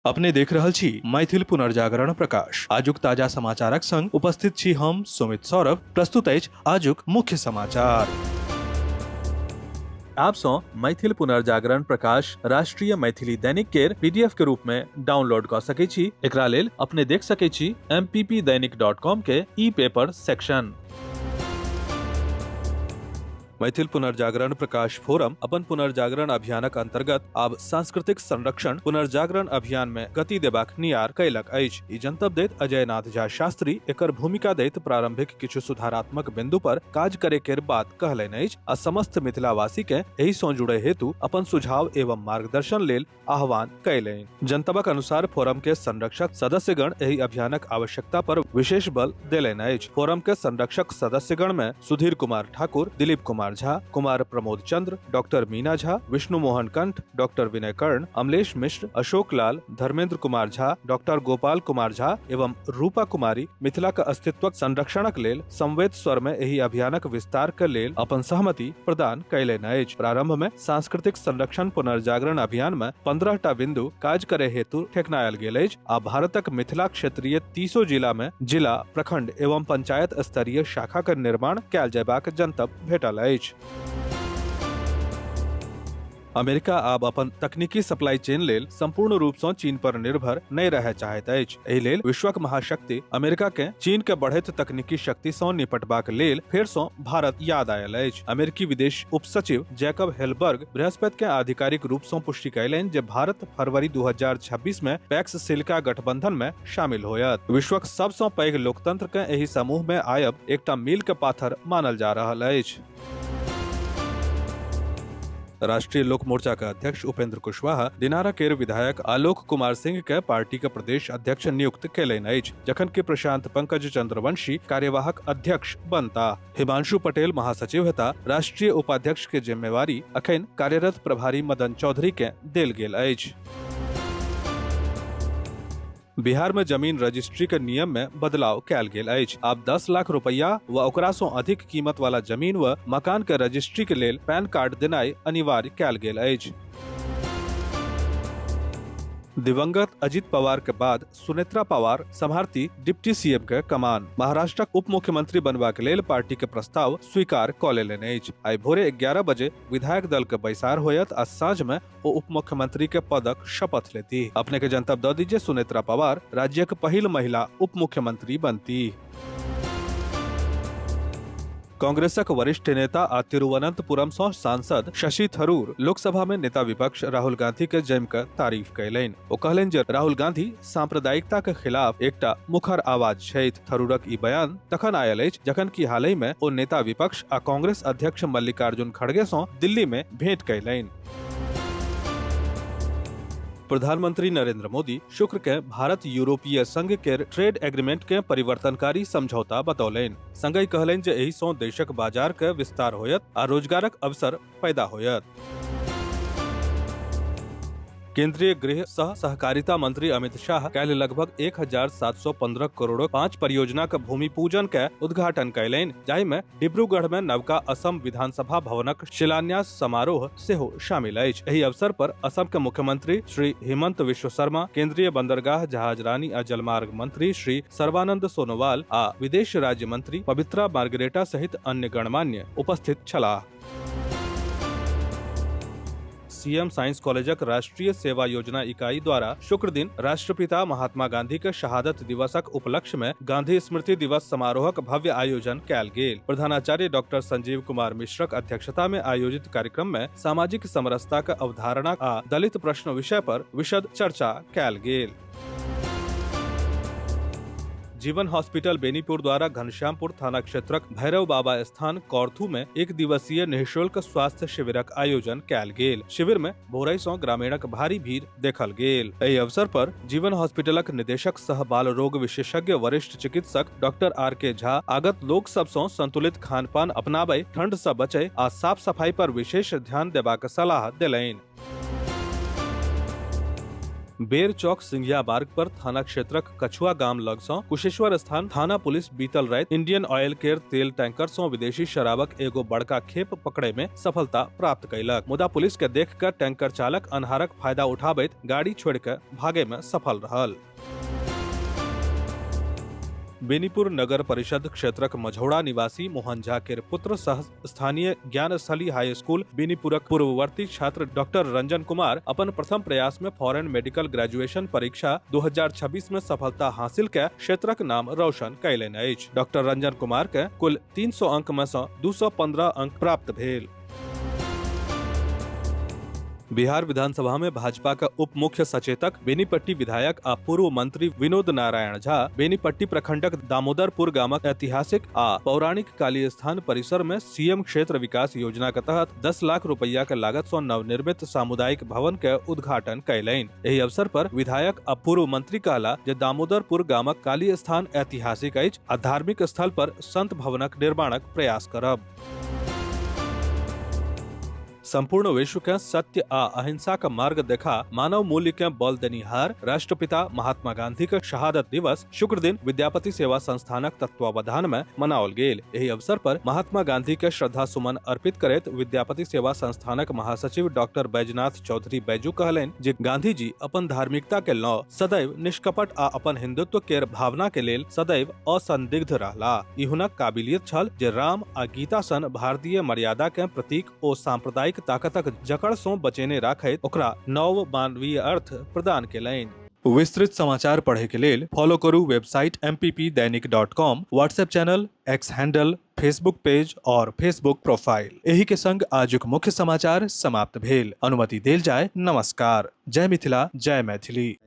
अपने देख रहल छी मैथिल पुनर्जागरण प्रकाश। आजुक ताजा समाचारक संग उपस्थित छी हम सुमित सौरभ। प्रस्तुत अछि आजुक मुख्य समाचार। आप सँ मैथिल पुनर्जागरण प्रकाश राष्ट्रीय मैथिली दैनिक केर पीडीएफ के रूप में डाउनलोड कऽ सकै छी। एकरा लेल अपने देख सकै छी mppdainik.com के ई paper section. Maithil Punarjagran Prakash forum अपन पुनर्जागरण अभियानक अंतर्गत आब सांस्कृतिक संरक्षण पुनर्जागरण अभियान में गति देबाक नियार कयलक अछि। ई जनतब दैत अजय नाथ झा शास्त्री एकर भूमिका दैत प्रारंभिक किछु सुधारात्मक बिंदु पर काज करे केर बात कहलनि अछि आ समस्त मिथिलावासी के एहि सँ जुड़े हेतु अपन सुझाव एवं मार्गदर्शन लेल आह्वान कयलनि। जनतबक अनुसार फोरम के संरक्षक सदस्यगण एहि अभियानक आवश्यकता पर विशेष बल देलनि अछि। फोरम के संरक्षक सदस्यगण में सुधीर कुमार ठाकुर, दिलीप कुमार झा, कुमार प्रमोद चंद्र, डॉक्टर मीना झा, विष्णु मोहन कंठ, डॉक्टर विनय कर्ण, अमलेश मिश्र, अशोक लाल, धर्मेंद्र कुमार झा, डॉक्टर गोपाल कुमार झा एवं रूपा कुमारी मिथिलाक अस्तित्वक संरक्षणक लेल संवेद स्वर में एहि अभियानक विस्तार के लेल अपन सहमति प्रदान कयलनि अछि। प्रारंभ में सांस्कृतिक संरक्षण पुनर्जागरण अभियान में 15 टा बिंदु काज करे हेतु ठेकनायल गेल अछि आ भारतक मिथिला क्षेत्रीय 30 जिला में जिला, प्रखंड एवं पंचायत स्तरीय शाखा के निर्माण कयल जयबाक जनतब भेटल अछि। अमेरिका आब अपन तकनीकी सप्लाई चेन लेल संपूर्ण रूप सँ चीन पर निर्भर नहि रहय चाहैत अछि। एहि लेल विश्वक महाशक्ति अमेरिका के चीन के बढ़ैत तकनीकी शक्ति सँ निपटबाक लेल फेर सँ भारत याद आयल अछि। अमेरिकी विदेश उप सचिव जैकब हेलबर्ग बृहस्पति के आधिकारिक रूप सँ पुष्टि कयलनि जे भारत फरवरी 2026 में पैक्स सिलिका गठबंधन में शामिल होयत। विश्वक सब सँ पैघ लोकतंत्र के एहि समूह में आयब एकटा मील के पाथर मानल जा रहल अछि। राष्ट्रीय लोक मोर्चा के अध्यक्ष उपेंद्र कुशवाहा दिनारा केर विधायक आलोक कुमार सिंह के पार्टी के प्रदेश अध्यक्ष नियुक्त केलनि अछि, जखन कि प्रशांत पंकज चंद्रवंशी कार्यवाहक अध्यक्ष बनता। हिमांशु पटेल महासचिव हेता। राष्ट्रीय उपाध्यक्ष के जिम्मेवारी अखन कार्यरत प्रभारी मदन चौधरी के देल गेल अछि। बिहार में जमीन रजिस्ट्री के नियम में बदलाव कयल गेल अछि। आब 10 लाख रुपया व ओकरा सँ अधिक कीमत वाला जमीन व मकान के रजिस्ट्री के लेल पैन कार्ड देनाइ अनिवार्य कयल गेल अछि। दिवंगत अजित पवार के बाद सुनेत्रा पवार सम्हारती डिप्टी सीएम के कमान। महाराष्ट्रक उप मुख्यमंत्री बनबाक लेल पार्टी के प्रस्ताव स्वीकार क लेलनि अछि। आइ भोरे 11 बजे विधायक दल के बैसार होयत आ साँझ में ओ उप मुख्यमंत्री के पदक शपथ लेती। अपने के जनतब द दीजिए, सुनेत्रा पवार राज्य के पहिल महिला उप मुख्यमंत्री बनती। कांग्रेसक वरिष्ठ नेता आ तिरुवनंतपुरम सँ सांसद शशि थरूर लोकसभा में नेता विपक्ष राहुल गांधी के जमि कऽ तारीफ कयलनि। ओ कहलनि जे राहुल गांधी सांप्रदायिकता के खिलाफ एकटा मुखर आवाज छथि। थरूरक ई बयान तखन आयल अछि जखन कि हालहि में ओ नेता विपक्ष आ कांग्रेस अध्यक्ष मल्लिकार्जुन खड़गे सँ दिल्ली में भेंट कयलनि। प्रधानमंत्री नरेंद्र मोदी शुक्र के भारत यूरोपीय संघ के ट्रेड एग्रीमेंट के परिवर्तनकारी समझौता बतौलनि। संगहि कहलनि जे एहि सँ देशक बाजार के विस्तार होयत आ रोजगारक अवसर पैदा होयत। केंद्रीय गृह सह सहकारिता मंत्री अमित शाह काल्हि लगभग 1715 करोड़ 5 परियोजना के भूमि पूजन के उद्घाटन कयलनि, जाहि में डिब्रूगढ़ में नवका असम विधानसभा भवनक शिलान्यास समारोह सेहो शामिल अछि। एहि अवसर पर असम के मुख्यमंत्री श्री हिमंत विश्व शर्मा, केंद्रीय बंदरगाह जहाजरानी आ जलमार्ग मंत्री श्री सर्बानंद सोनोवाल आ विदेश राज्य मंत्री पवित्रा मार्गरेटा सहित अन्य गणमान्य उपस्थित छलाह। सीएम साइंस कॉलेजक राष्ट्रीय सेवा योजना इकाई द्वारा शुक्र दिन राष्ट्रपिता महात्मा गांधी के शहादत दिवसक उपलक्ष्य में गांधी स्मृति दिवस समारोहक भव्य आयोजन कयल गेल। प्रधानाचार्य डॉक्टर संजीव कुमार मिश्रक अध्यक्षता में आयोजित कार्यक्रम में सामाजिक समरसता के अवधारणा आ दलित प्रश्न विषय पर विशद चर्चा कयल गेल। जीवन हॉस्पिटल बेनीपुर द्वारा घनश्यामपुर थाना क्षेत्रक भैरव बाबा स्थान कौरथू में एक दिवसीय निःशुल्क स्वास्थ्य शिविरक आयोजन कयल गेल। शिविर में भोरई सँ ग्रामीणक भारी भीड़ देखल गेल। एहि अवसर पर जीवन हॉस्पिटलक निदेशक सह बाल रोग विशेषज्ञ वरिष्ठ चिकित्सक डॉक्टर आर के झा आगत लोक सब सँ संतुलित खान पान अपनाबय, ठंड सँ बचय आ साफ सफाई पर विशेष ध्यान देबाक सलाह देलनि। बेर चौक सिंघिया मार्ग पर थाना क्षेत्रक कछुआ गाम लग सँ कुशेश्वर स्थान थाना पुलिस बीतल राति इंडियन ऑयल केर तेल टैंकर सँ विदेशी शराबक एगो बड़का खेप पकड़े में सफलता प्राप्त कयलक। मुदा पुलिस के देख के टैंकर चालक अन्हारक फायदा उठाबैत गाड़ी छोड़ि के भागे में सफल रहल। बेनीपुर नगर परिषद क्षेत्रक मझौड़ा निवासी मोहन झा केर पुत्र सह स्थानीय ज्ञानस्थली हाई स्कूल बेनीपुरक पूर्ववर्ती छात्र डॉक्टर रंजन कुमार अपन प्रथम प्रयास में फॉरेन मेडिकल ग्रेजुएशन परीक्षा 2026 में सफलता हासिल के क्षेत्रक नाम रोशन कयलनि अछि। डॉक्टर रंजन कुमार के कुल 300 अंक में सँ 215 अंक प्राप्त भेल। बिहार विधानसभा में भाजपा का उप मुख्य सचेतक बेनीपट्टी विधायक आ पूर्व मंत्री विनोद नारायण झा बेनीपट्टी प्रखंडक दामोदरपुर गामक ऐतिहासिक आ पौराणिक काली स्थान परिसर में सीएम क्षेत्र विकास योजना के तहत 10 लाख रुपया के लागत सं नवनिर्मित सामुदायिक भवन के उद्घाटन कयलनि। एहि अवसर पर विधायक आ पूर्व मंत्री कहला जे दामोदरपुर गामक काली स्थान ऐतिहासिक अछि आ धार्मिक स्थल पर संत भवनक निर्माणक प्रयास करब। संपूर्ण विश्व के सत्य आ अहिंसा का मार्ग देखा मानव मूल्य के बल देनिहार राष्ट्रपिता महात्मा गांधी के शहादत दिवस शुक्र दिन विद्यापति सेवा संस्थानक तत्वावधान में मनाओल गेल। एहि अवसर पर महात्मा गांधी के श्रद्धा सुमन अर्पित करैत विद्यापति सेवा संस्थानक महासचिव डॉक्टर बैजनाथ चौधरी बैजू कहलनि जे गांधी जी अपन धार्मिकता के लऽ सदैव निष्कपट आ अपन हिंदुत्व केर भावना के लेल सदैव असंदिग्ध रहला। ई हुनक काबिलियत छल जे राम आ गीता सन भारतीय मर्यादा के प्रतीक ओ सांप्रदायिक ताकतक जकड़ सँ बचेने राखैत ओकरा नव मानवीय अर्थ प्रदान केलनि। विस्तृत समाचार पढ़े के लेल फॉलो करू website mppdainik.com, WhatsApp channel, X handle, Facebook page और फेसबुक प्रोफाइल। एही के संग आजुक मुख्य समाचार समाप्त भेल। अनुमति देल जाय। नमस्कार। जय मिथिला, जय मैथिली।